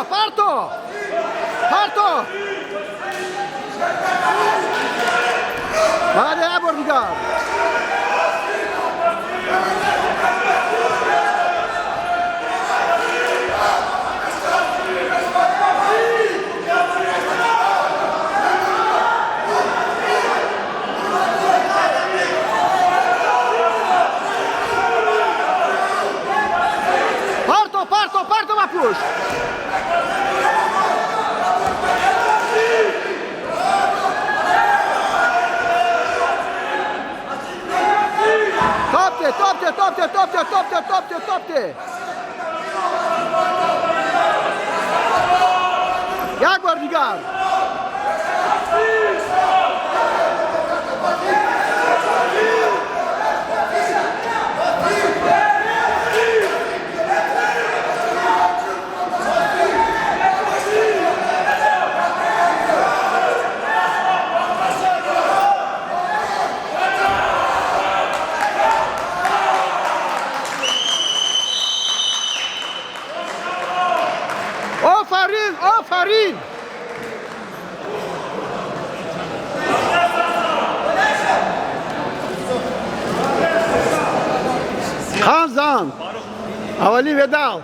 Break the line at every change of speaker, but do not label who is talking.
Парто, парто. Баъд як бор дигар. Парто, парто, парто ба пушт. Топте, топте, топте, топте, топте, топте, топте. Як бор дигар. Офарин, офарин. Хан зан. Аввалин медал.